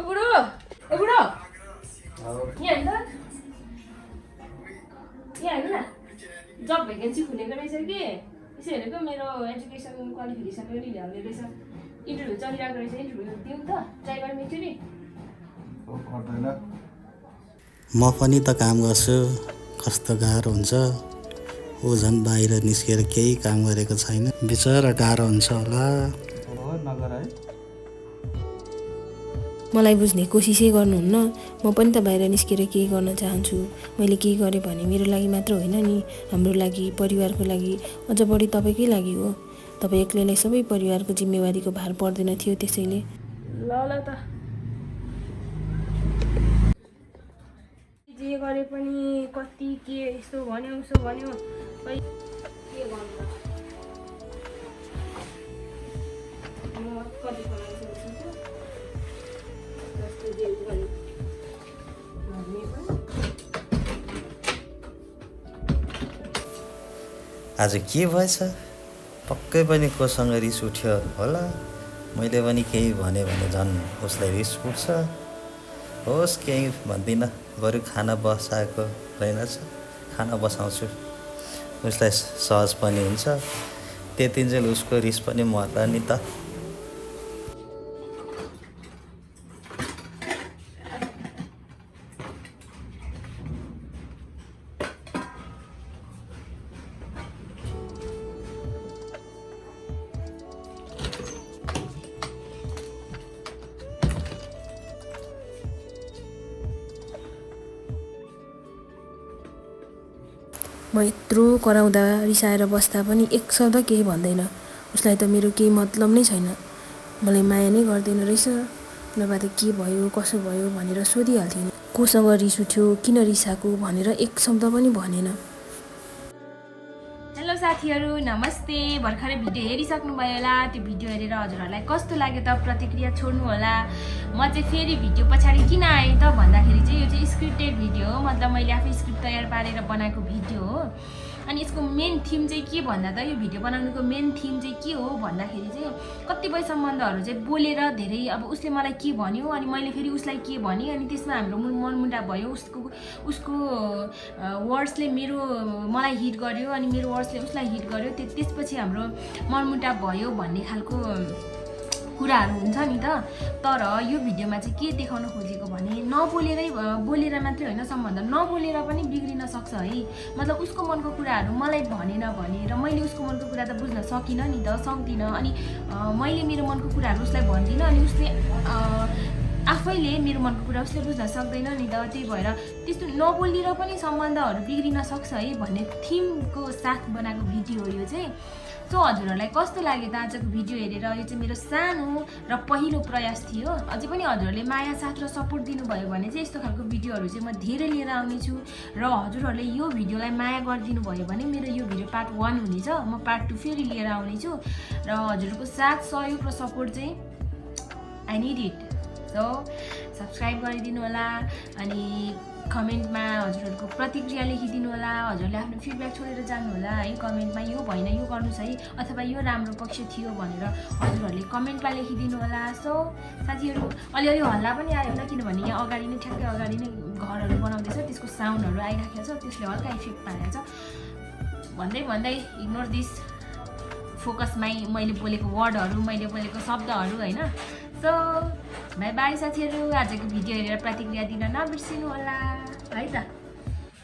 बुढो यहाँ हेर्नु त यहाँ हेर्नु न जब भ्याकेन्सी खुलेको रहेछ कि यसो हेरेको मेरो एजुकेसन क्वालिफिकेसन पनि ल्याउने रहेछ इन्टरभ्यू चलिरहेको रहेछ इन्टरभ्यू दिउँ त ट्राई गरौँ एकचोटि म पनि त काम गर्छु कस्तो गाह्रो हुन्छ ऊ झन् बाहिर निस्केर केही काम गरेको छैन बिचरा गाह्रो हुन्छ होला मलाई बुझ्ने कोसिसै गर्नुहुन्न म पनि त बाहिर निस्केर केही गर्न चाहन्छु मैले केही गरेँ भने मेरो लागि मात्र होइन नि हाम्रो लागि परिवारको लागि अझ बढी तपाईँकै लागि हो तपाईँ एक्लैलाई सबै परिवारको जिम्मेवारीको भार पर्दैन थियो त्यसैले ल त जे गरे पनि कति के यस्तो भन्यो उसो भन्यो खै के गर्नु म कति आज के भएछ पक्कै पनि कोसँग रिस उठ्यो होला मैले पनि केही भने झन् उसलाई रिस उठ्छ होस् केही भन्दिनँ बरु खाना बसाएको रहेनछ खाना बसाउँछु उसलाई सहज पनि हुन्छ त्यतिन्जेल उसको रिस पनि मर्ला नि त म यत्रो कराउँदा रिसाएर बस्दा पनि एक शब्द केही भन्दैन उसलाई त मेरो केही मतलब नै छैन मलाई माया नै गर्दैन रहेछ नभए त के भयो कसो भयो भनेर सोधिहाल्थेँ नि कोसँग रिस उठ्यो किन रिसाएको भनेर एक शब्द पनि भनेन हेलो साथीहरू नमस्ते भर्खरै भिडियो हेरिसक्नुभयो होला त्यो भिडियो हेरेर हजुरहरूलाई कस्तो लाग्यो त प्रतिक्रिया छोड्नु होला म चाहिँ फेरि भिडियो पछाडि किन आएँ त भन्दाखेरि चाहिँ यो चाहिँ स्क्रिप्टेड भिडियो हो मतलब मैले आफै स्क्रिप्ट तयार पारेर बनाएको भिडियो हो अनि यसको मेन थिम चाहिँ के भन्दा त यो भिडियो बनाउनुको मेन थिम चाहिँ के हो भन्दाखेरि चाहिँ कतिपय सम्बन्धहरू चाहिँ बोलेर धेरै अब उसले मलाई के भन्यो अनि मैले फेरि उसलाई के भने अनि त्यसमा हाम्रो मनमुटा भयो उसको वर्ड्सले मलाई हिट गर्यो अनि मेरो वर्ड्सले उसलाई हिट गर्यो त्यसपछि हाम्रो मनमुटा भयो भन्ने खालको कुराहरू हुन्छ नि त तर यो भिडियोमा चाहिँ के देखाउन खोजेको भने बोलेर मात्रै होइन सम्बन्ध नबोलेर पनि बिग्रिन सक्छ है मतलब उसको मनको कुराहरू मलाई भनेन भने र मैले उसको मनको कुरा त बुझ्न सकिनँ नि त सक्दिनँ अनि मैले मेरो मनको कुराहरू उसलाई भन्दिनँ अनि उसले आफैले मेरो मनको कुरा उसले बुझ्न सक्दैन नि त त्यही भएर त्यस्तो नबोलेर पनि सम्बन्धहरू बिग्रिन सक्छ है भन्ने थिमको साथ बनाएको भिडियो हो यो चाहिँ सो हजुरहरूलाई कस्तो लाग्यो त आजको भिडियो हेरेर यो चाहिँ मेरो सानो र पहिलो प्रयास थियो अझै पनि हजुरहरूले माया साथ र सपोर्ट दिनुभयो भने चाहिँ यस्तो खालको भिडियोहरू चाहिँ म धेरै लिएर आउनेछु र हजुरहरूले यो भिडियोलाई माया गरिदिनु भयो भने मेरो यो भिडियो पार्ट 1 हुनेछ म पार्ट 2 फेरि लिएर आउनेछु र हजुरहरूको साथ सहयोग र सपोर्ट चाहिँ I need it so subscribe गरिदिनु होला अनि कमेन्टमा हजुरहरूको प्रतिक्रिया लेखिदिनु होला हजुरले आफ्नो फिडब्याक छोडेर जानु होला है कमेन्टमा यो भएन यो गर्नुहोस् है अथवा यो राम्रो पक्ष थियो भनेर हजुरहरूले कमेन्टमा लेखिदिनु होला सो साथीहरू अलिअलि हल्ला पनि आयो होला किनभने यहाँ अगाडि नै ठ्याक्कै अगाडि नै घरहरू बनाउँदैछ त्यसको साउन्डहरू आइराखेको छ त्यसले हल्का इफेक्ट पारेको छ भन्दै इग्नोर दिस फोकसमै मैले बोलेको वर्डहरू मैले बोलेको शब्दहरू होइन सो बाई बाई साथीहरू आजको भिडियो हेरेर प्रतिक्रिया दिन नबिर्सिनु होला है त